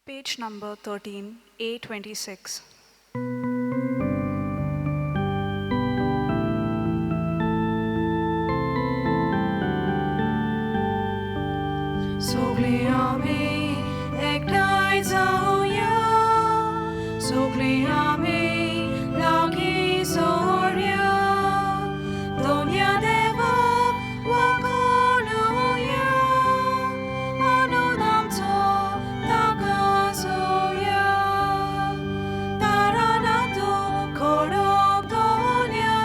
Page number 13, A26. सगळीं आमी एकठांय जावया, सगळीं आमी लागीं सोडया, दोनया देवाक वाखाणुया, आनंद आमचो ताका जोया. तारानातू खडप दोनया,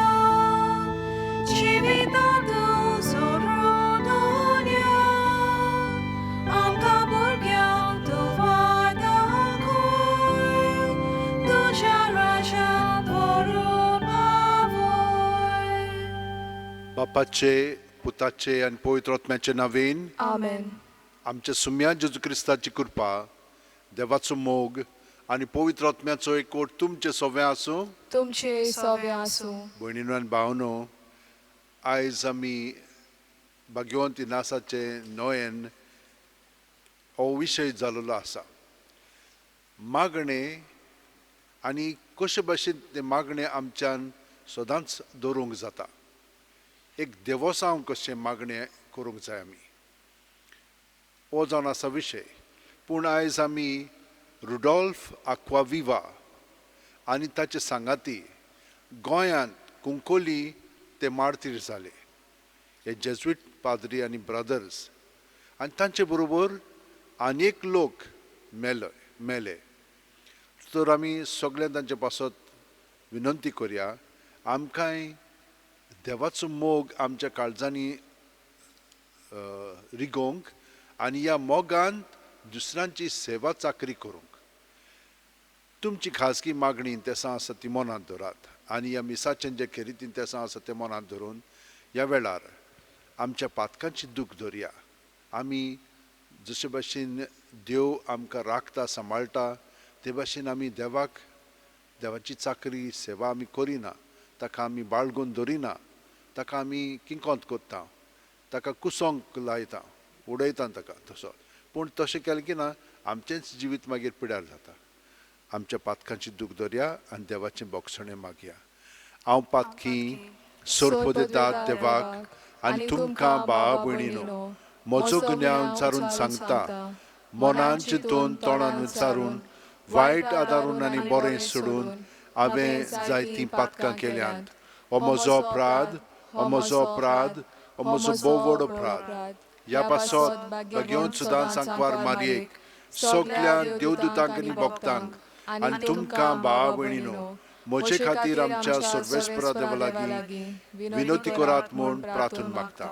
जिवितांतू जोरू दोनया, आमकां भुरग्यांक तूं वाट दाखय, तुज्या राज्यांत व्हरून पावय. बापाचे, पुताचे आनी पवित्र आत्म्याचे नांवेन. आमेन. आमच्या सुम्या जेजू क्रिस्ताची कृपा, देवाचो मोग आनी पवित्र आत्म्याचो एकवट तुमचे सगळें आसूं. तुमचे सवे आसूं. भयणीनो आनी भावनो, आयज आमी भाग्यवंत इनासाचे नोयेन हो विशय जाल्लो आसा, मागणें आनी कशे भाशेन तें मागणें आमच्यान सदांच दवरूंक जाता. एक देवोसांव कशें मागणें करूंक जाय आमी, हो जावन आसा विशय. पूण आयज आमी रुडॉल्फ आक्वाविवा आनी ताचे सांगाती गोंयांत कुंकोली ते मार्तीर जाले, हे जेज्वीट पाद्री आनी ब्रदर्स, आनी तांचे बरोबर आनी एक लोक मेले. तर आमी सगळ्यां तांचे पासत विनंती करया, आमकांय देवाचो मोग आमच्या काळजांनी रिगोवंक आनी ह्या मोगान दुसऱ्यांची सेवा चाकरी करूंक. तुमची खाजगी मागणी तेसां आसा ती मनांत धरात आनी ह्या मिसाचें जें खेरीतीन तेसां आसा तें मनांत धरून ह्या वेळार आमच्या पातकांची दूख धरया. आमी जशे भाशेन देव आमकां राखता, सांबाळटा, ते भाशेन आमी देवाक, देवाची चाकरी सेवा आमी करिना, ताका आमी बाळगून धरिना, ताका आमी किंकोत करता, ताका कुसोंक लायता, उडयता ताका तसो. पूण तशें केलें की ना आमचेंच जिवीत मागीर पिड्यार जाता. आमच्या पातकांची दूख धरया आनी देवाचें बोगसणें मागया. हांव पातकी सोरपोदेतात देवाक आनी तुमकां भावा भयणीनो म्हजो गुन्यांव विचारून सांगता. मनान चिंतून, तोंडान विचारून, वायट आदारून आनी बरें सोडून हांवें जायतीं पातकां केल्यांत. हो म्हजो अपराध, हो म्हजो अपराध, हो म्हजो भोव व्हड अपराध. ह्या पासत भाग्यवंत सुदां सांकवार मारयेक, सगल्या देवदूतांक आनी भक्तांक आनी तुमकां भावा भयणीनो म्हजे खातीर आमच्या सर्वेस्परा देवा लागीं विनोती करात म्हूण प्रार्थना मागता.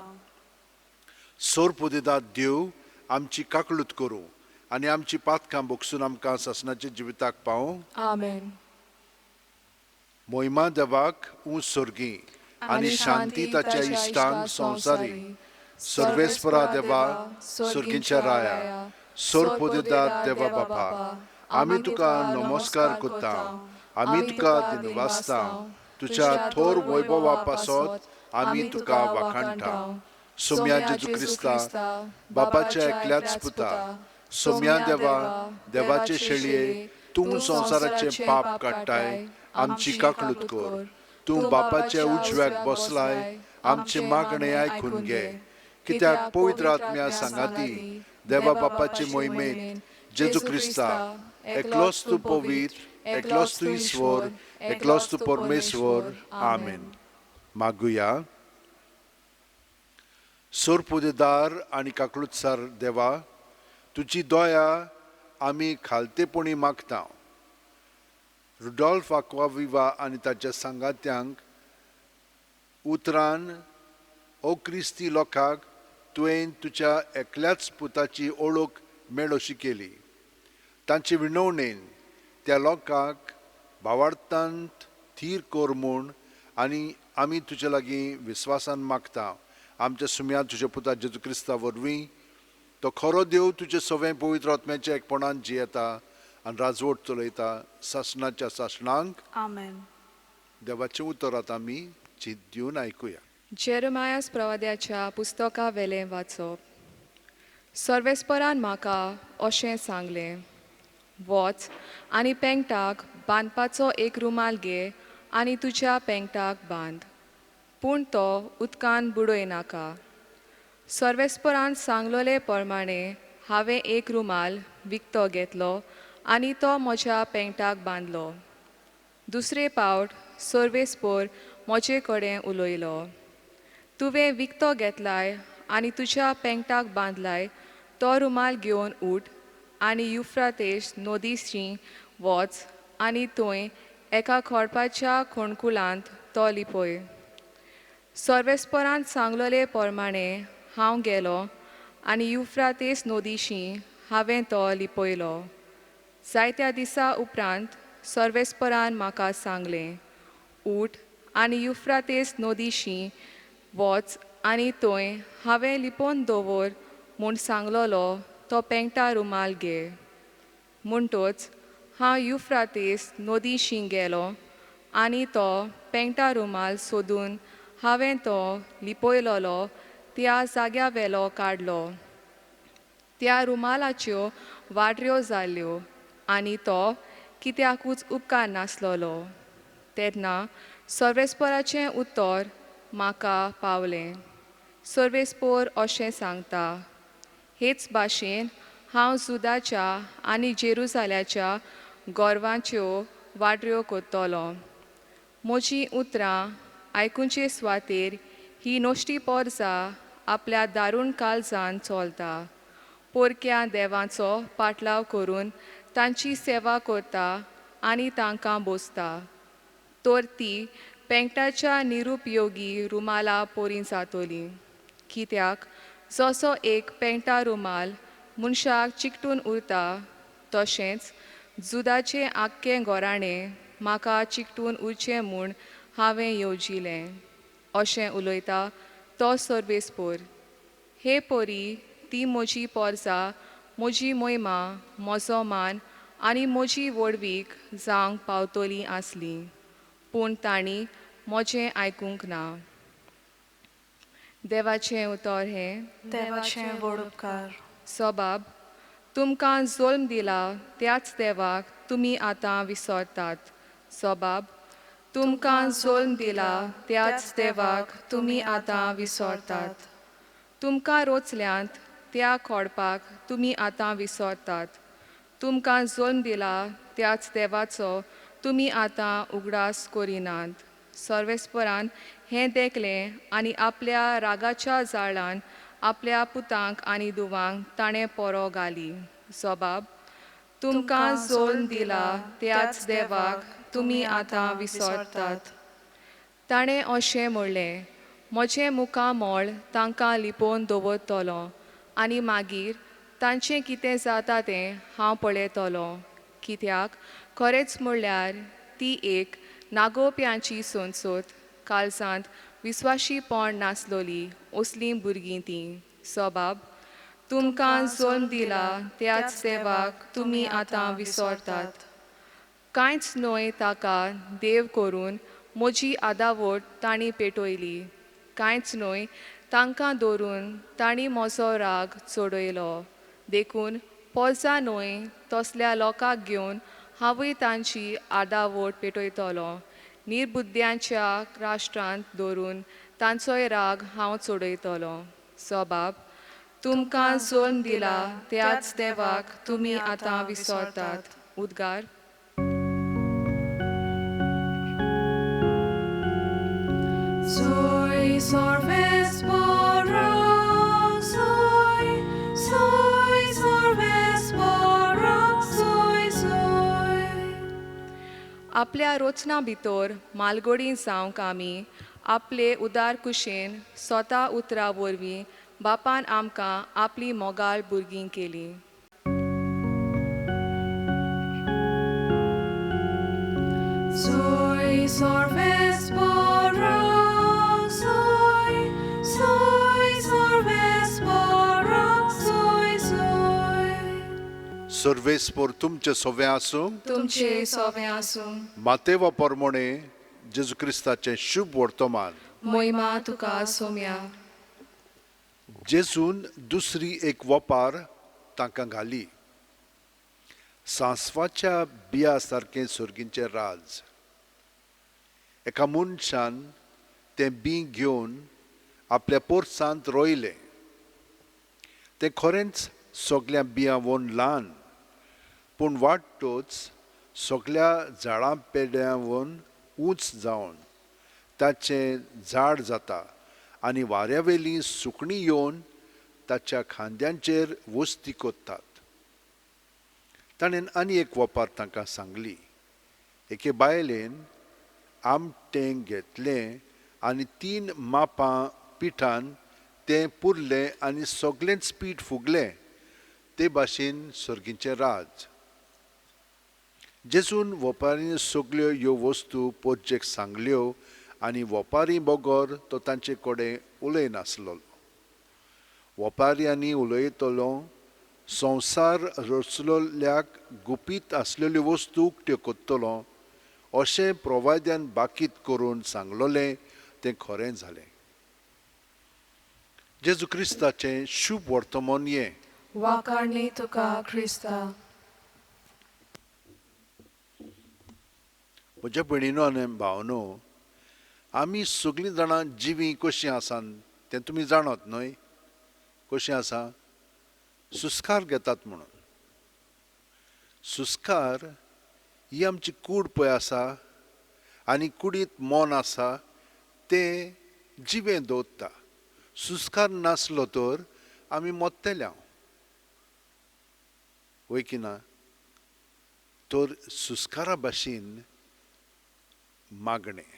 सोरपुदेदात देव आमची काकळूत करूं आनी आमची पातकां बोगसून आमकां सासणाच्या जिविताक पावूं. आमेन. मोहिमा देवाक ऊंच सोर्गी आनी शांती ताच्या इश्टांक संवसारी. सर्वेस्परा देवा, सोर्गींच्या राया, सोरपोदेदात देवा बापा, आमी तुका नमस्कार करता, आमी तुका दिनवासता. तुज्या थोर वैभवा पासत आमी तुका वाखाणटा. सोम्या जेजू क्रिस्ता, बापाच्या एकल्याच पुता, सोम्या देवा, देवाचे शेळये, तूं संवसाराचें पाप काडटाय, आमची काकळूत कर. तूं बापाच्या उजव्याक बसलाय, आमचे मागणें आयकून घे. कित्याक पवित्र आत्म्या सांगाती देवा बापाचे मोहिमेंत जेजू क्रिस्ता एकलोच तूं पवित्र, एकलोच तूं ईश्वर, एकलोच तूं परमेश्वर. आमेन. मागुया. सोरपुदेदार आनी काकळूतसार देवा, तुजी दया आमी खालतेपणी मागता. रुडॉल्फ आक्वाविवा आनी ताच्या सांगात्यांक उतरान ओ क्रिस्ती लोकांक तुवें तुज्या एकल्याच पुताची ओळख मेळोशी केली. तांचे विनवणेन त्या लोकांक भावार्थांत थीर कर म्हूण आनी आमी तुजे लागीं विस्वासान मागता. आमच्या सुम्या तुज्या पुता जेजू क्रिस्ता वरवीं, तो खरो देव, तुजे सवें पवित्र आत्म्याच्या एकपणान जियेता आनी राजवट चलयता सासणाच्या सासणांक. आमेन. देवाचें उतर आतां आमी चीत दिवन आयकुया. जेरमायास प्रवाद्याच्या पुस्तका वेलें वाचप. सर्वेस्परान म्हाका अशें सांगलें, वच आनी पेंगटाक बांदपाचो एक रुमाल घे आनी तुज्या पेंगटाक बांद, पूण तो उदकान बुडय नाका. सर्वेस्परान सांगलोले प्रमाणे हांवें एक रुमाल विकतो घेतलो आनी तो म्हज्या पेंगटाक बांदलो. दुसरे पावट सर्वेस्पोर म्हजे कडेन उलयलो, तुवें विकतो घेतलाय आनी तुज्या पेंगटाक बांदलाय तो रुमाल घेवन उठ आनी युफ्रातेश नदीशी वच आनी थंय एका खडपाच्या खोणकुलांत तो लिपय. सर्वेस्परान सांगलोले प्रमाणे हांव गेलो आनी युफ्रातेस नदीशी हांवें तो लिपयलो. जायत्या दिसा उपरांत सर्वेस्परान म्हाका सांगलें, उठ आनी युफ्रातेस नदीशी वच आनी थंय हांवें लिपोवन दवर म्हूण सांगलोलो तो पेंगटा रुमाल घे. म्हणटच हांव युफ्रातेस नदीशी गेलो आनी तो पेंगटा रुमाल सोदून हांवें तो लिपयलोलो त्या जाग्या वेलो काडलो. त्या रुमालाच्यो वाडऱ्यो जाल्यो आनी तो कित्याकूच उपकार नासलोलो. तेन्ना सर्वेस्पराचें उतर म्हाका पावलें. सर्वेस्पोर अशें सांगता, हेच भाशेन हांव जुदाच्या आनी जेरुजाल्याच्या गोरवांच्यो वाडऱ्यो करतलो. म्हजीं उतरां आयकुचे सुवातेर ही नश्टी पोरजा आपल्या दारूण काळजान चलता, पोरक्या देवांचो पाटलाव करून तांची सेवा करता आनी तांकां बोसता, तर ती पेंगटाच्या निरुपयोगी रुमाला पोरी जातली. कित्याक जसो एक पेंगटा रुमाल मनशाक चिकटून उरता, तशेंच जुदाचें आख्खें घराणें म्हाका चिकटून उरचें म्हूण हांवें येवजिलें, अशें उलयता तो सर्वेस्पोर. हे परी ती म्हजी पोरजा, म्हजी मोहिमा, म्हजो मान आनी म्हजी व्हडवीक जावंक पावतली आसली, पूण तांणी म्हजें आयकूंक ना. देवाचें उतर हें. देवाचें व्हड उपकार. सोबाब, तुमकां जल्म दिला त्याच देवाक तुमी आतां विसरतात. सोबाब, तुमकां जल्म दिला त्याच देवाक तुमी आतां विसरतात. तुमकां रोचल्यांत त्या खोडपाक तुमी आतां विसरतात. तुमकां जल्म दिला त्याच देवाचो तुमी आतां उगडास करिनात. सर्वेस्परान हें देखलें आनी आपल्या रागाच्या जाळान आपल्या पुतांक आनी दुवांक ताणें पोरो घाली. सोबाब, तुमकां जल्म दिला त्याच देवाक तुमी आतां विसरतात. ताणें अशें म्हणलें, म्हजें मुखामळ तांकां लिपोवन दवरतलो आनी मागीर तांचें कितें जाता तें हांव पळयतलो. कित्याक खरेंच म्हणल्यार ती एक नागोवप्यांची संसद, काळजांत विस्वाशीपण नासलोली असलीं भुरगीं तीं. सोबाब, तुमकां जल्म दिला त्याच देवाक तुमी आतां विसरतात. कांयच न्हय ताका देव करून म्हजी आदावट तांणी पेटयली. कांयच न्हय तांकां दवरून तांणी म्हजो राग चडयलो. देखून पोरजा न्हय तसल्या लोकांक घेवन हांवूय तांची आदावट पेटयतलो. निर्बुद्ध्यांच्या राष्ट्रांत दवरून तांचोय राग हांव चडयतलो. सोबाब, तुमकां जल्म दिला त्याच देवाक तुमी आतां विसरतात. उद्गार. Soy sorvespora, soy, soy sorvespora, soy, soy. आपल्या रोचना भितर मालगोडी जावंक आमी आपले उदार कुशेन स्वता उतरां वरवीं बापान आमकां आपली मोगाळ भुरगीं केली. Soy sorvespora, soy, soy sorvespora, soy, soy. सर्वेस्पोर तुमचे सोवे आसूं. तुमचे सोवे आसूं. मातेवा पोरमोणे जेजू क्रिस्ताचें शुभ वर्तमान. मोहिमा तुका सोम्या. जेजून दुसरी एक वपार तांकां घाली. सांसवाच्या बिया सारकें सर्गींचें राज. एका मनशान तें बी घेवन आपल्या पोरसांत रोयलें. तें खरेंच सगल्या बियां वोन ल्हान, पूण वाडटोच सगल्या झाडां पेड्यां वोन उंच जावन ताचें झाड जाता आनी वाऱ्यावेलीं सुकणीं येवन ताच्या खांद्यांचेर वस्ती कोत्तात. ताणें आनी एक वपार तांकां सांगली. एके बायलेन आमटें घेतलें आनी 3 मापां पिठान तें पुरलें आनी सगळेंच पीठ फुगलें. ते भाशेन सर्गीचें राज. जेजून वपारीं सगल्यो ह्यो वस्तू पोरजेक सांगल्यो आनी वपारी बगर तो तांचे कडेन उलयनासलो. वपाऱ्यांनी उलयतलो संवसार रचलोल्याक गुपीत आसलेल्यो वस्तू उक्त्यो करतलो अशें प्रवाद्यान बाकीत करून सांगलोलें तें खरें जालें. जेजू क्रिस्ताचें शुभ वर्तमान हें. वाखाणणी तुका क्रिस्ता. म्हज्या भयणीनो आनी भावनो, आमी सगळीं जाणां जिवीं कशीं आसात तें तुमी जाणत न्हय? कशीं आसा? सुस्कार घेतात म्हणून. सुस्कार ही आमची कूड पळय आसा आनी कुडींत मन आसा तें जिवें दवरता. सुस्कार नासलो तर आमी मोत्तेले हांव, वय की ना? तर सुस्कारा भाशेन मागणें,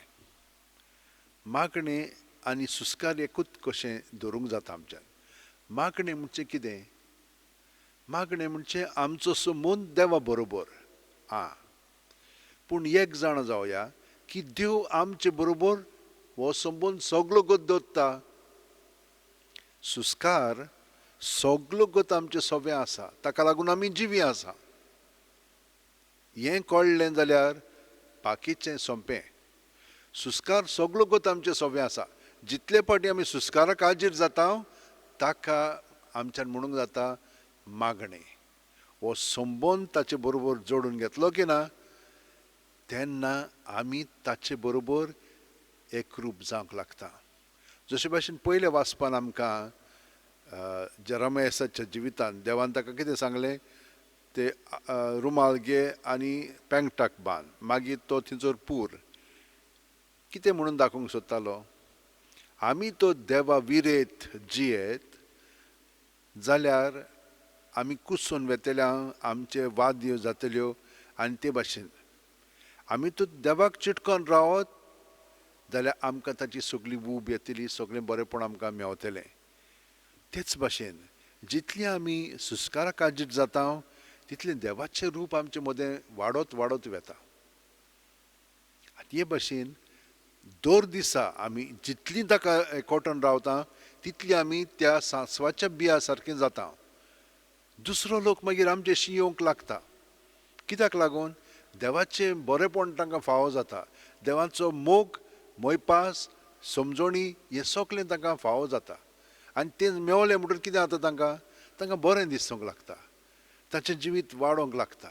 मागणें आनी सुस्कार एकूच कशें धरूंक जाता आमच्यान. मागणें म्हणजे कितें? मागणें म्हणजे आमचो संबंद देवा बरोबर. आं, पूण एक जाणा जावया की देव आमचे बरोबर हो संबंद सगलो गत दवरता. सुस्कार सगलो गत आमचें सवें आसा, ताका लागून आमी जिवी आसा. हें कळ्ळें जाल्यार बाकीचें सोंपें. सुस्कार सगलो गत आमचें सवें आसा. जितले फावटी आमी सुस्काराक हाजीर जाता ताका आमच्यान म्हणूंक जाता मागणें. हो संबंद ताचे बरोबर जोडून घेतलो की ना तेन्ना आमी ताचे बरोबर एकरूप जावंक लागता. जशे भाशेन पयल्या वाचपान आमकां जेरामयसाच्या जिवितान देवान ताका कितें सांगलें? ते रुमाल घे आनी पेंगटाक बांद, मागीर तो थंयसर पूर. कितें म्हणून दाखोवंक सोदतालो? आमी तो देवा विरेत जियेत जाल्यार आमी कुसून वेतल्या, आमचे वाद्यो जातल्यो. आनी ते भाशेन आमी तो देवाक चिटकोन रावत जाल्यार आमकां ताची सगळी ऊब येतली, सगळें बरेंपण आमकां मेवतलें. तेच भाशेन जितली आमी सुस्काराक हाजीर जाता तितलें देवाचें रूप आमचे मदें वाडत वाडत वेता. आनी हे भाशेन दर दिसा आमी जितलीं ताका एकवटून रावता तितली आमी त्या सांसवाच्या बिया सारकें जाता. दुसरो लोक मागीर आमचे येवंक लागता. कित्याक लागून? देवाचें बरेंपण तांकां फावो जाता. देवाचो मोग, मोयपास, समजणी हें सगळें तांकां फावो जाता. आनी तें मेवलें म्हणटकीर कितें जाता तांकां? तांकां बरें दिसूंक लागता, तांचें जिवीत वाडोवंक लागता,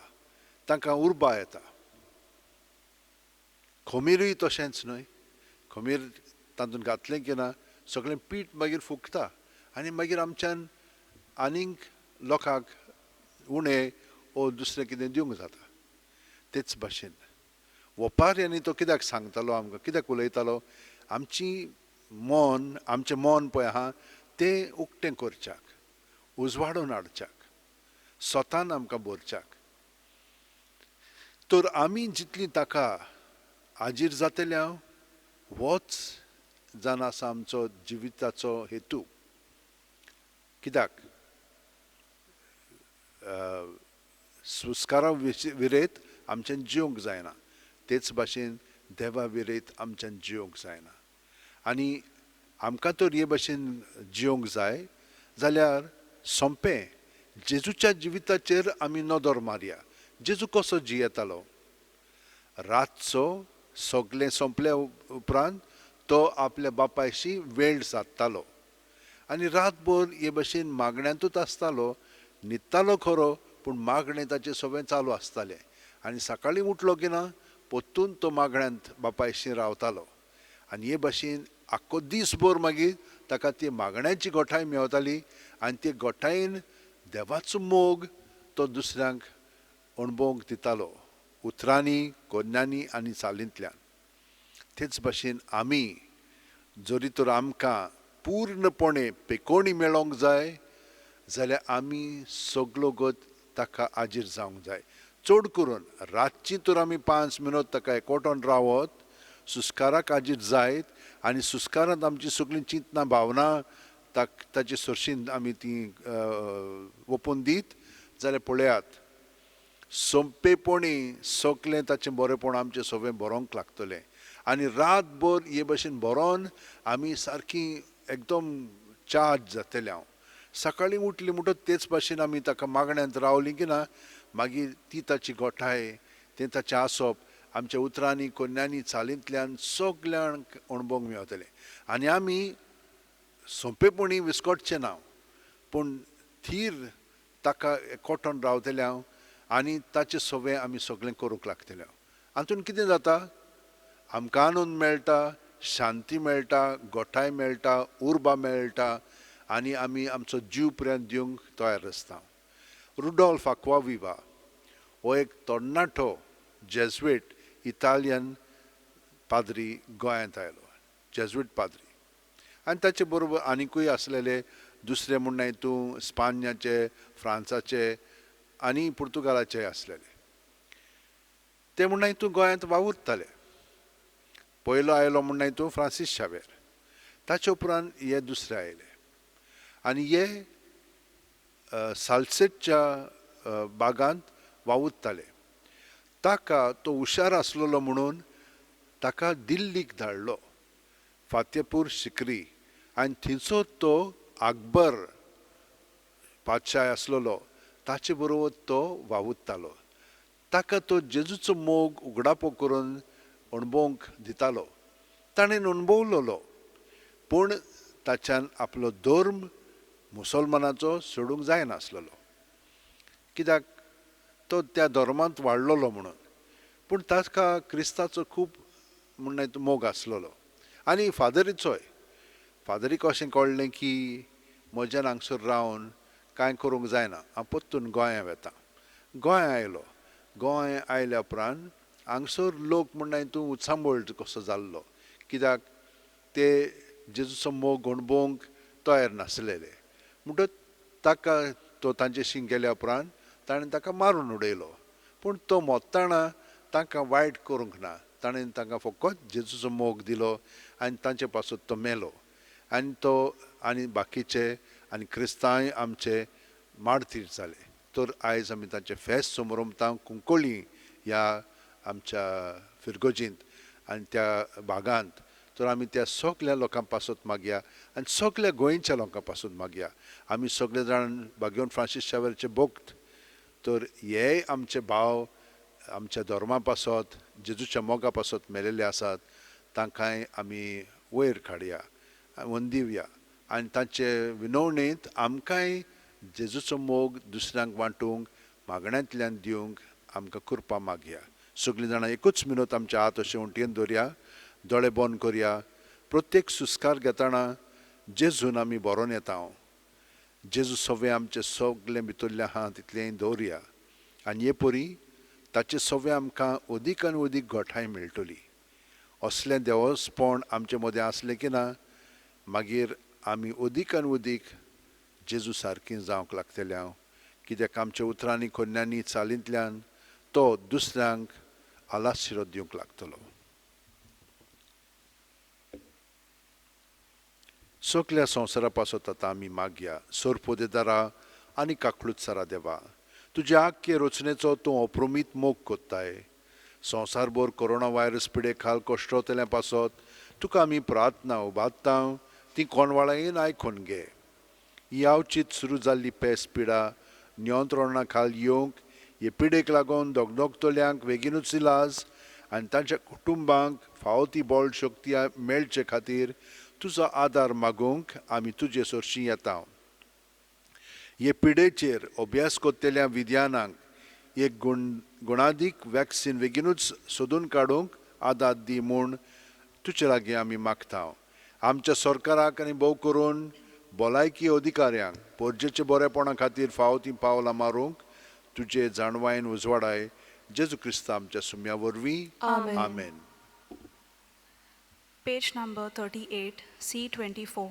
तांकां उर्बा येता. खमीरूय तशेंच न्हय? खमीर तातूंत घातलें की ना सगळें पीठ मागीर फुगता आनी मागीर आमच्यान आनीक लोकांक उणें ओ दुसरें कितें दिवंक जाता. तेच भाशेन वपाऱ्यांनी तो कित्याक सांगतालो आमकां, कित्याक उलयतालो? आमची मन, आमचें मन पळय आहा तें उक्तें करच्याक, उजवाडून हाडच्याक, स्वतान आमकां भरच्याक. तर आमी जितली ताका हाजीर जातल्या होच जावन आसा आमचो जिविताचो हेतू. कित्याक? सुस्कारा विरयत आमच्यान जिवंक जायना, तेच भाशेन देवा विरयत आमच्यान जिवंक जायना. आनी आमकां तर हे भाशेन जिवंक जाय जाल्यार सोंपें जेजूच्या जिविताचेर आमी नदर मारया. जेजू कसो जियेतालो? रातचो सगळें सोंपल्या उपरांत तो आपल्या बापायशी वेळ सादतालो आनी रातभर हे भाशेन मागण्यांतूच आसतालो. न्हिदतालो खरो, पूण मागणें ताचें सगळें चालू आसतालें. आनी सकाळीं उठलो की ना परतून तो मागण्यांत बापायशी रावतालो. आनी हे भाशेन आख्खो दीसभर मागीर ताका ती मागण्याची गोठाय मेवताली आनी ते गोठायेन देवाचो मोग तो दुसऱ्यांक अणभवंक दितालो, उतरांनी, कोन्यांनी आनी चालींतल्यान. तेच भाशेन आमी जरी तर आमकां पूर्णपणे पेकोणी मेळोंक जाय जाल्यार आमी सगलो गत ताका आजीर जावंक जाय. चड करून रातची तर आमी 5 मिनट ताका एकवटोन रावत सुस्काराक आजीर जायत आनी सुस्कारांत आमची सगळीं चिंतना भावना ताचे सरशीन आमी ती ओपून दीत जाल्यार पळयात सोंपेपणी सगळें ताचें बरेंपण आमचें सगळें बरोवंक लागतलें. आनी रातभर हे भशेन बरोवन आमी सारकी एकदम चार्ज जातले. हांव सकाळीं उठली म्हणटच तेच भाशेन आमी ताका मागण्यांत रावली की ना मागीर ती ताची गोठाय, तें ताचें आसप आमच्या उतरांनी, कोन्यांनी, चालींतल्यान सगल्यांक अणभवंक मेवतलें. आनी आमी सोंपेपणी विस्कटचें ना, पूण थीर ताका एकवटोन रावतले हांव आनी ताचें सगळें आमी सगळें करूंक लागतले. हातून कितें जाता, आमकां आनंद मेळटा, शांती मेळटा, गोठाय मेळटा, उर्बा मेळटा आनी आमी आमचो जीव पर्यंत दिवंक तयार आसता. रुडोल्फ आक्वाविवा हो एक तरणाटो जेज्वेट इटालियन पाद्री गोंयांत आयलो, जेज्वेट पाद्री. आनी ताचे बरोबर आनिकूय आसलेले दुसरे म्हूण तूं स्पान्याचे, फ्रांसाचे आनी पुर्तुगालाचे आसलेले. ते म्हूण तूं गोंयांत वावुरताले. पयलो आयलो म्हूण तूं फ्रांसीस शावेर, ताचे उपरांत हे दुसरे आयले आनी हे सालसेटच्या बागांत वावुरताले. ताका तो हुशार आसलेलो म्हणून ताका दिल्लीक धाडलो, फातेपूर सिक्री, आनी थंयसर तो अकबर पातशाय आसलेलो ताचे बरोबर तो वावुरतालो. ताका तो जेजूचो मोग उगडापो करून अणभवंक दितालो. ताणें अणभवलेलो, पूण ताच्यान आपलो धर्म मुसलमानाचो सोडूंक जायनासलेलो, कित्याक तो त्या धर्मांत वाडलेलो म्हणून. पूण ताका क्रिस्ताचो खूब म्हण मोग आसलेलो. आनी फादरीचोय, फादरीक अशें कळ्ळें की म्हज्यान हांगसर रावन कांय करूंक जायना, हांव परतून गोंया वता. गोंया आयलो. गोंय आयल्या उपरांत हांगसर लोक म्हण तूं उचांबळ कसो जाल्लो, कित्याक ते जेजूचो मोग अणभवंक तयार नासलेले. म्हणटच ताका तो तांचे गेल्या उपरांत ताणें ताका मारून उडयलो. पूण तो मोत्ताना तांकां वायट करूंक ना, ताणें तांकां फकत जेजूचो मोग दिलो आनी तांचे पासत तो मेलो. आनी तो आनी बाकीचे आनी क्रिस्तांव आमचे मार्तीर जाले. तर आयज आमी तांचे फेस्त समरमता कुंकळी ह्या आमच्या फिरगोजींत आनी त्या भागांत. तर आमी त्या सगल्या लोकां पासत मागया आनी सगल्या गोंयच्या लोकां पासत मागया. आमी सगळे जाण बागेवन फ्रांसीस शावेरचे भक्त, तर हे आमचे भाव आमच्या धर्मा पासत, जेजूच्या मोगा पासत मेलेले आसात, तांकांय आमी वयर काडया, वंदिवया आनी तांचे विनवणेंत आमकांय जेजूचो मोग दुसऱ्यांक वांटूंक, मागण्यांतल्यान दिवंक आमकां कृपा मागया. सगळीं जाणां एकूच मिनत आमच्या हात अशें उंटयेन दवरया, दोळे बंद करया. प्रत्येक सुस्कार घेतना जेजून आमी बरोवन येता. जेजू सगळें आमचें सगळें भितरलें आहा तितलें दवरया आनी हे परी ताचें सगळें आमकां अदीक आनी अदीक घटाय मेळटली. असलें देवसपण आमचे मदें आसलें की ना मागीर आमी अदीक आनी अदीक जेजू सारकी जावंक लागतले हांव, कित्याक आमच्या उतरांनी, कोन्यांनी, चालींतल्यान तो दुसऱ्यांक आलाशिरो दिवंक लागतलो. सगल्या संवसारा पासत आतां आमी मागया. सोरपोदेदारा आनी काकळूत देवा, तुज्या आख्खे रचनेचो तूं अप्रमीत मोग कोत्ताय. संवसारभर कोरोना व्हायरस पिडे खाल कश्टोतल्या पासत तुका आमी प्रार्थना उबारता, ती कोणवाळायेन आयकून घे. ही आवचीत सुरू जाल्ली पेस पिडा नियंत्रणा खाल येवंक, हे पिडेक लागून दगदगतल्यांक बेगीनूच इलाज आनी तांच्या कुटुंबांक फावो ती बळ शक्ती मेळचे खातीर तुजो आदार मागूंक आमी तुजे सरशीं येता. हे पिडेचेर अभ्यास करतल्या विज्ञानांक एक गुणादीक वॅक्सिन बेगीनूच सोदून काडूंक आदार दी म्हूण तुजे लागीं आमी मागता. आमच्या सरकाराक आनी भोव करून भलायकी अधिकाऱ्यांक पोरजेचे बरेपणा खातीर फावो तीं पावलां मारूंक तुजे जाणवायेन उजवाडाय. जेजू क्रिस्ता आमच्या सुम्या वरवीं, आमेन. Page number 38, C24.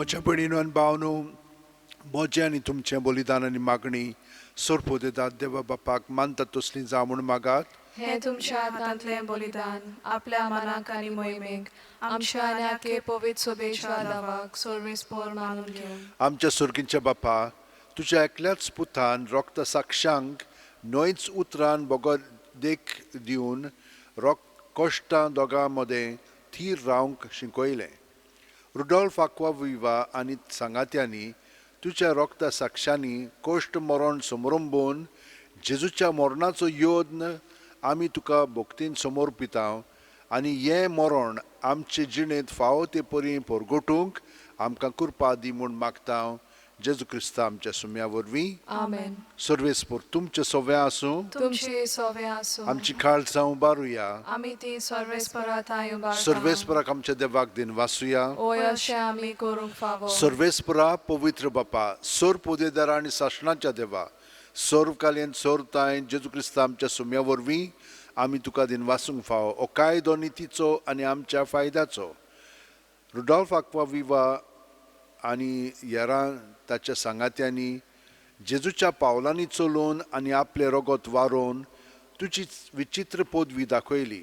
म्हज्या भयणीनो आनी भावनो, म्हजें आनी तुमचें बलिदान आनी मागणी सोरपोदेदात देवा बापाक मानतात तसली जावं म्हूण मागात. हें तुमच्या हातांतलें बलिदान आपल्या मनाक आनी मोहिमेक आमच्या आनी आखे पवित्र सोबेच्या दावाक सर्वेस्पोर मानून घेवन. आमच्या सुर्गींच्या बापा, तुज्या एकल्याच पुतान रोगता साक्षांक न्हयच उतरान बगर देख दिवन रोग कश्टां दोगां मदें थीर रावंक शिकयलें. रुडोल्फ आक्वाविवा आनी सांगात्यांनी तुज्या रोगता साक्षांनी कश्ट मरण समरंबून जेजूच्या मरणाचो यत्न आमी तुका भक्तीन समर्पिता आनी हें मरण आमचे जिणेंत फावो ते परी परगटूंक आमकां कृपा दी म्हूण मागता. जेजू क्रिस्ता आमच्या सुम्या वरवीं, आमेन. सर्वेस्पोर तुमचें सव्वें आसूं, तुमचें सव्वें आसूं. आमची काळजां उबारुया, आमी ती सर्वेस्परा थांय उबारता. सर्वेस्पराक आमच्या देवाक दिन वासुया, ओय अशें आमी करूंक फावो. सर्वेस्परा पवित्र बापा, सर्व पोदेदारा आनी सासणाच्या देवा, सर्वकालीन सर्वताय जेजू क्रिस्ता आमच्या सुम्या वरवीं आमी तुका दिन वासूंक फावो. हो कायदो नितीचो आनी आमच्या फायद्याचो. रुडोल्फ आक्वाविवा आनी हेरां ताच्या सांगात्यांनी जेजूच्या पावलांनी चलून आनी आपलें रगत वारोवन तुजी विचित्र पदवी दाखयली.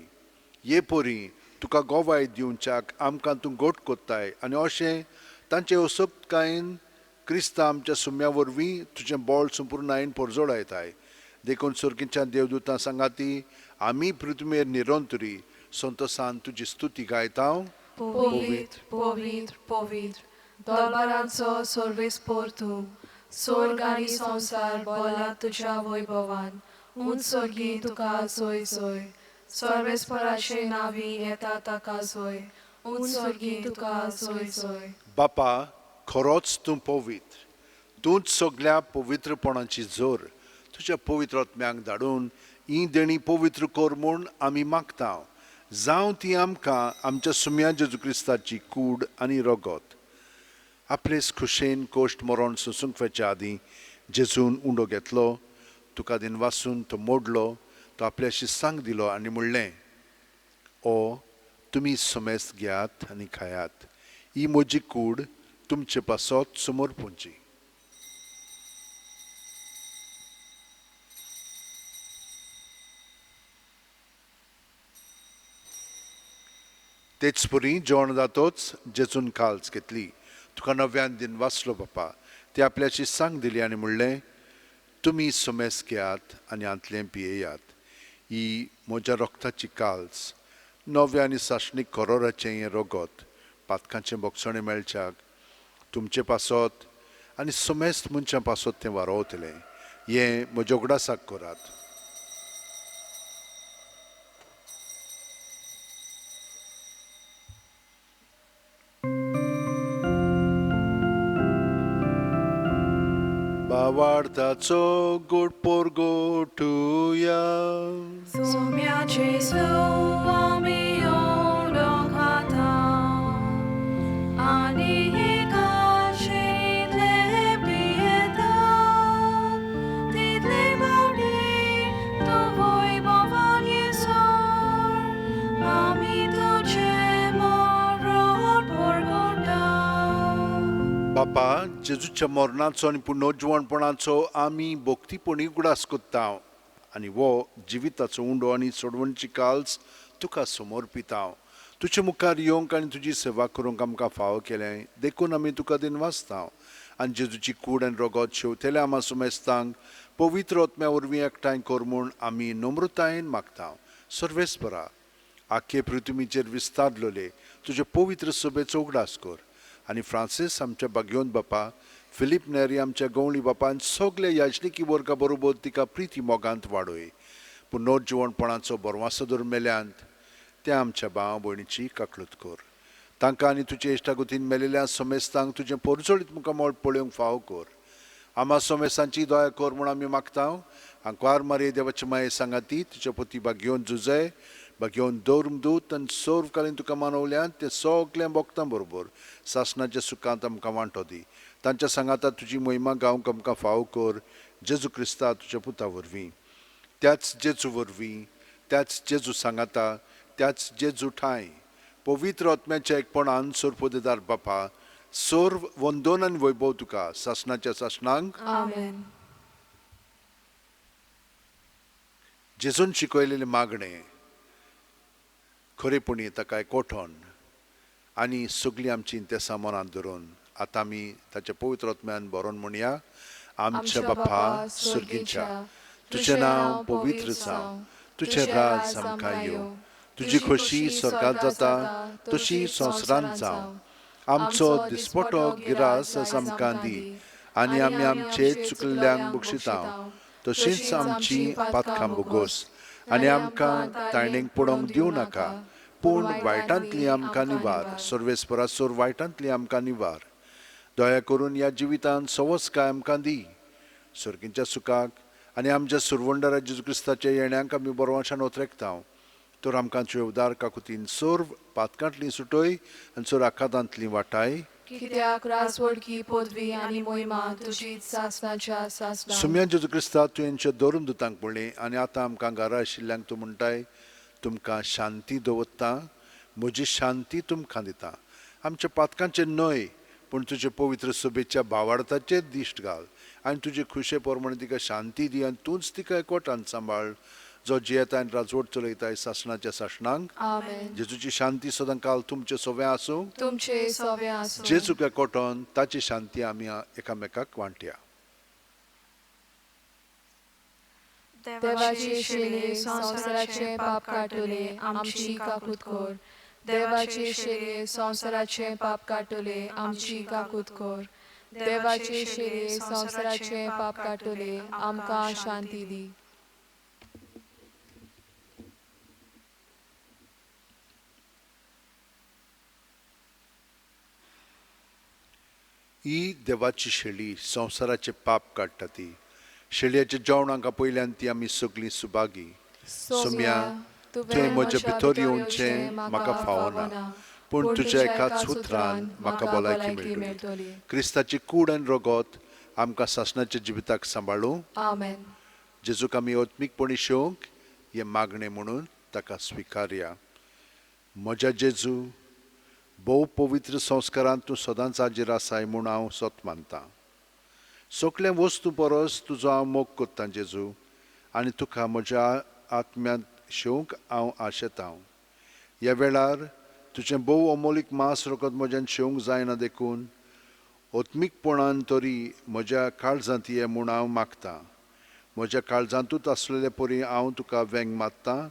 हे परी तुका गोवाय दिवच्याक आमकां तूं गोट कोत्ताय आनी अशें तांचे असक्तकायेन क्रिस्ता आमच्या सुम्या वरवीं तुजें बळ संपुर्णायेन परजोडायताय. देखून सर्गीच्या देवदूतां सांगाती आमी पृथ्वीर निरंतरी संतोसान तुजी स्तुती गायता. पवित्र पवित्र पवित्र दरबारांचो सर्वेस्पोर तूं, स्वर्ग आनी संवसार बोला तुज्या वैभवान. उंच सर्गी तुका जोय जोय, सर्वेस्पराचे नांवी येता ताका जोय, उंच सर्गी तुका जोय जोय. बापा, खरोच तूं पवित्र, तूंच सगल्या पवित्रपणाची जोर. तुज्या पवित्र आत्म्यांक धाडून ही देणी पवित्र कर म्हूण आमी मागता. जावं ती आमकां आमच्या सुम्या जेजू क्रिस्ताची कूड आनी रगत. आपलेच खुशेन कोश्ट मरण सोसूंक वचच्या आदीं जेजून उंडो घेतलो, तुका दिन वासून तो मोडलो, तो आपल्याशी सांग दिलो आनी म्हणलें, ओ तुमी समेस्त घेयात आनी खायात, ही म्हजी कूड तुमचे पासत समर्पूंची. तेच परी जेवण जातोच जेजून काल्स घेतली, तुका नव्यान दिन वाचलो बापा, ते आपल्याची सांग दिली आनी म्हणलें, तुमी समेस घेयात आनी हांतलें पियेयात, ही म्हज्या रक्ताची काल्स, नव्या आनी सासणीक करोराचें हें रगत पातकांचें बोगसणें मेळच्याक तुमचे पासत आनी समेस्त मनशां पासत तें वारोवतलें. हें म्हज्या उगडासाक करात. भावार्थाचो गोड पोरगोटुया. सोम्या जेजू आमी उंडो खाता आनी ही काळशेंतलें पियेता, बापा, जेजूच्या मरणाचो आनी पुनर्जिवणपणाचो आमी भक्तीपणी उगडास कोत्ता आनी वो जिविताचो उंडो आनी सोडवणची काल्स तुका समर्पिता. तुजे मुखार येवंक आनी तुजी सेवा करूंक आमकां फावो केलें देखून आमी तुका दिनवासता. आनी जेजूची कूड आनी रगत शेवतेल्या आमा सुमेस्तांक पवित्र आत्म्या वरवीं एकठांय कर म्हूण आमी नम्रतायेन मागता. सर्वेस्परा, आख्खे पृथ्वीचेर विस्तारलेले तुजे पवित्र सभेचो उगडास कर आनी फ्रांसीस आमच्या बागयोन बापा, फिलीप नेरी आमच्या गवळी बापान सगल्या याजनिकी वर्गा बरोबर तिका प्रिती मोगांत वाडय. पुनर्जिवणपणाचो बरवासो धरून मेल्यांत त्या आमच्या भाव भयणीची काकळूत कर. तांकां आनी तुजे इश्टागतीन मेलेल्या समेस्तांक तुजें परजळीत मुखामळ पळोवंक फावो कर. आमा समेस्तांची दया कर म्हूण आमी मागता. आंकवार मारये देवाचे माये सांगाती तुज्या पती बागयोन जुजय बागयोन दौर्म दूत आनी सर्वकालीन तुका मानवल्यान ते सगळ्या भक्तां बरोबर सासणाच्या सुखांत आमकां वांटो दी. तांच्या सांगाता तुजी महिमा गावंक आमकां फावो कर. जेजू क्रिस्ता तुज्या पुता वरवीं, त्याच जेजू वरवीं, त्याच जेजू सांगाता, त्याच जेजू ठांय पवित्र आत्म्याच्या एकपणान सोरपोदेदार बापा, सर्व वंदन आनी वैभव तुका सासणाच्या सासणांक. आमेन. जेजून शिकयलेलें मागणें खरेपणी ताका कोठोन आनी सगळीं आमची इंतेसां मनांत धरून आतां आमी ताच्या पवित्र आत्म्यान बरोवन म्हणया. आमच्या बापा सर्गीच्या, तुजें नांव पवित्र जावं, तुजें राज आमकां येवं, तुजी खोशी स्वर्गांत जाता तशी संवसारांत जावं. आमचो दिसपटो गिरास आज आमकां दी आनी आमी आमचे चुकल्ल्यांक बक्षिता तशींच आमची पातकां बोगोस आनी आमकां ताणेक पडोवंक दिवं नाका, पूण वायटांतली आमकां निवार. सर्वेस्परासोर वायटांतली आमकां निवार. दया करून ह्या जिवितांत सवसकाय आमकां दी. सर्गींच्या सुखाक आनी आमच्या सुरवंडरा जेजू क्रिस्ताच्या येण्याक आमी बरवाशान ओतरेकता. तर आमकां तुजे उदार काकुतीन सर्व पातकांतली सुटय आनी सर्व आखातांतली वाटाय. कित्याक राजवडकी पदवी आनी मोहिमा तुजी सासणाच्या सासणाक. सुम्या जेजू क्रिस्ता तुवेंच्या दरून दुतांक म्हणलें आनी आतां आमकां घरा आशिल्ल्यांक तूं म्हणटाय, तुमकां शांती दवरता, म्हजी शांती तुमकां दिता. आमच्या पातकांचेर न्हय पूण तुजे पवित्र सभेच्या भावार्थाचेर दिश्ट घाल आनी तुजे खुशे प्रमाणे तिका शांती दी आनी तूंच तिका एकवटान सांबाळ, जो जियेता आनी राजवट चलयताय सासणाच्या सासणांक. आमेन. जेजूची शांती सदां काल तुमचे सोवे आसूं. तुमचे सोवे आसूं. जेजूक एकवटोन ताची शांती आमी एकामेकाक वांटया. देवाचे शेले संवसाराचे पाप काडटले आमची काकूत कर. देवाचे शेले संवसाराचे पाप काडटले आमची काकूत कर. देवाचे शेले संवसाराचे पाप काडटले आमकां शांती दी. ही देवाची शेळी संवसाराचे पाप काडटा. ती शेळयेच्या जेवणाक पयल्यान ती आमी सगळीं सुभागी. सोम्या, तुवें म्हज्या भितर येवचें म्हाका फावना, पूण तुज्या एकाच उतरान म्हाका भलायकी मेळटली. क्रिस्ताची कूड आनी रगत आमकां सासणाच्या जिविताक सांबाळूं. आमेन. जेजूक आमी आत्मीकपणी शेवंक हें मागणें म्हणून ताका स्विकारया. म्हज्या जेजू, भोव पवित्र संस्कारांत तूं सदांच हाजीर आसाय म्हूण हांव सत मानतां. सगल्या वस्तू परस तुजो हांव मोग कोत्तां जेजू, आनी तुका म्हज्या आत्म्यांत शेवंक हांव आशेतां. ह्या वेळार तुजें भोव अमोलीक मांस रगत म्हज्यान शेवंक जायना देखून आत्मीकपणान तरी म्हज्या काळजांत ये म्हूण हांव मागतां. म्हज्या काळजांतूच आसलेले परी हांव तुका वेंग मारतां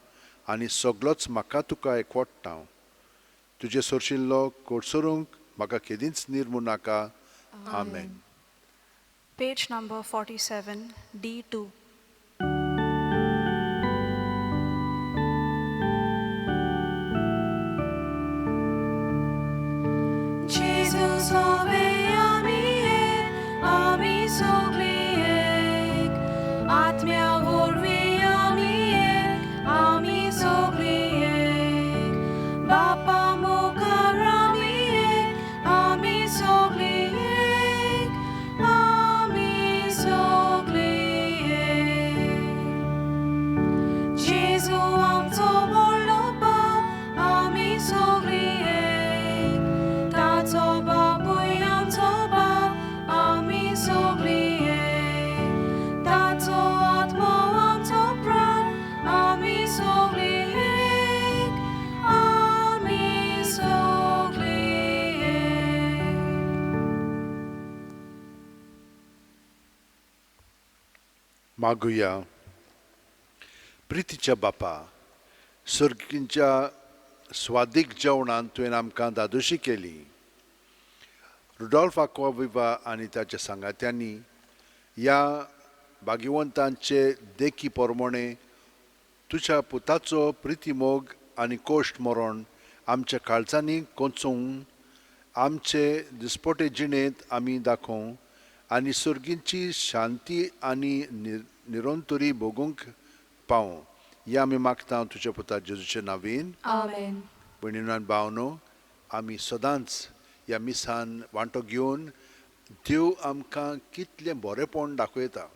आनी सगलोच म्हाका तुका एकवटता. तुजें सोरशिल्लो कोडसरूंक म्हाका केदींच निर्मू नाका. आमेन. Page number 47, D2. Jesus ove ami ek, ami sogli ek, आत्म्या वरवीं आमी एक, आमी सगळी एक, बापा मुखार आमी एक, आमी सगळी एक, आमी सगळी एक. मागुया. प्रितीच्या बापा, सर्गींच्या स्वादीक जेवणान तुवें आमकां दादोशी केली. रुडॉल्फ आक्वाविवा आनी ताच्या सांगात्यांनी ह्या भाग्यवंतांचे देखी प्रमाणे तुज्या पुताचो प्रितीमोग आनी कोश्ट मरण आमच्या काळजांनी कोंचोवन आमचे दिसपटे जिणेंत आमी दाखोवं आनी सर्गींची शांती आनी निरंतरी भोगूंक पावूं. हें आमी मागता तुज्या पुता जेजूचे नांवान. आमेन. भयणीनो आनी भावनो, आमी सदांच ह्या मिसान वांटो घेवन देव आमकां कितलें बरेंपण दाखयता.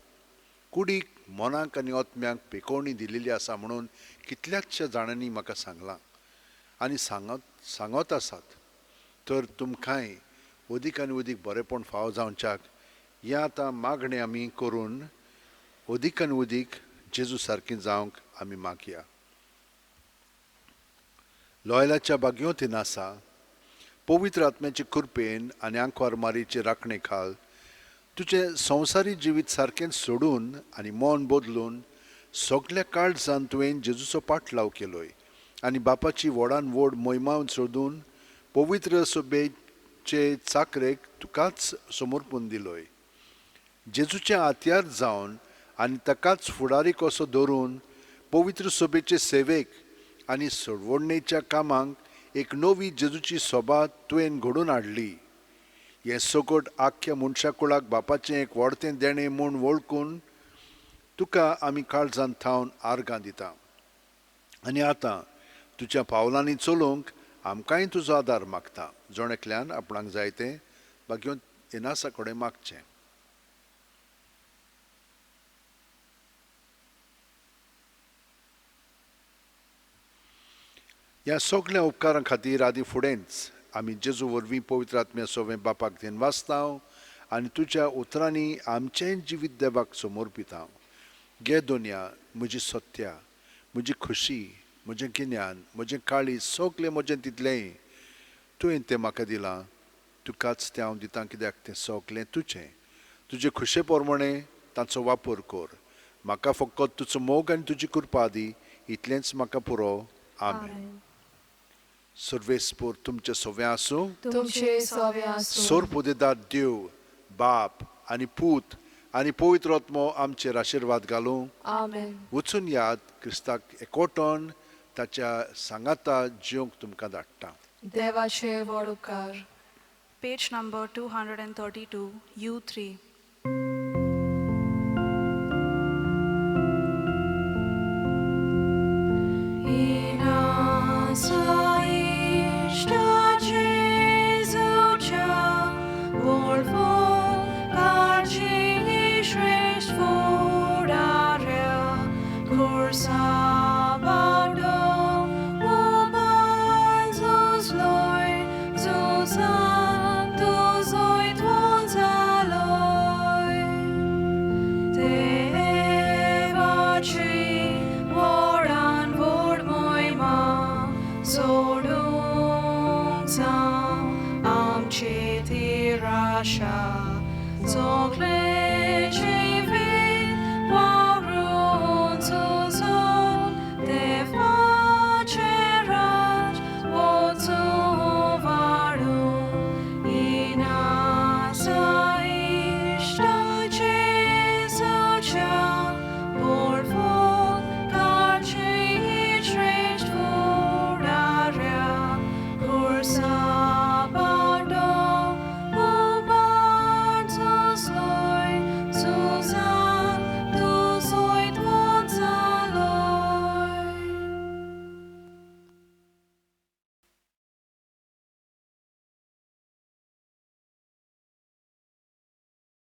कुडीक, मनाक आनी आत्म्याक पेकोवणी दिलेली आसा म्हणून कितल्याचशा जाणांनी म्हाका सांगलां आनी सांगत आसात. तर तुमकांय अदीक आनी अदीक बरेंपण फावो जावच्याक हें आतां मागणें आमी करून अदीक आनी अदीक जेजू सारकी जावंक आमी मागया. लोयलाच्या भाग्योतीन आसा पवित्र आत्म्याचे कृपेन आनी आंकवार मारीचे राखणे खाल तुजें संवसारी जिवीत सारकें सोडून आनी मन बदलून सगल्या काळजान तुवें जेजूचो पाटलाव केलोय आनी बापाची व्हडान व्हड मोहिमा सोदून पवित्र सभेचे चाकरेक तुकाच समर्पून दिलोय. जेजूचें हत्यार जावन आनी ताकाच फुडारी कसो धरून पवित्र सभेचे सेवेक आनी सोडवणेच्या कामाक एक नवी जेजूची सभा तुवें घडोवन हाडली. हें सगट आख्ख्या मनशा कुळाक बापाचें एक व्हडतें देणें म्हूण वळखून तुका आमी काळजांत थावन आर्गां दिता. आनी आतां तुज्या पावलांनी चलूंक आमकांय तुजो आदार मागता. जण एकल्यान आपणाक जाय तें भाग्योंत इनासा कडेन मागचें. ह्या सगल्या उपकारां खातीर आदी फुडेंच आमी जेजू वरवीं पवित्र आत्म्या सोवें बापाक दिनवासता आनी तुज्या उतरांनी आमचें जिवीत देवाक समर्पिता. गे दोनया, म्हजी सत्या, म्हजी खुशी, म्हजें गिन्यान, म्हजें काळीज, सगलें म्हजें तितलेंय तुवें तें म्हाका दिलां. तुकाच तें हांव दितां, कित्याक तें सगलें तुजें. तुजे खुशे प्रमाणे ताचो वापर कर. म्हाका फकत तुजो मोग आनी तुजी कृपा दी, इतलेंच म्हाका पुरो. आमेन. सर्वेस्पोर तुमचे सोवे आसूं. तुमचे सोवे आसूं. सोरपुदेदार देव बाप आनी पूत आनी पवित्र आत्मो आमचेर आशिर्वाद घालूं. आमेन. वचून याद क्रिस्ताक एकवटून ताच्या सांगाता जिवंक तुमकां धाडटा. देवाचे व्हड उपकार. Page number 232, U3. Sokle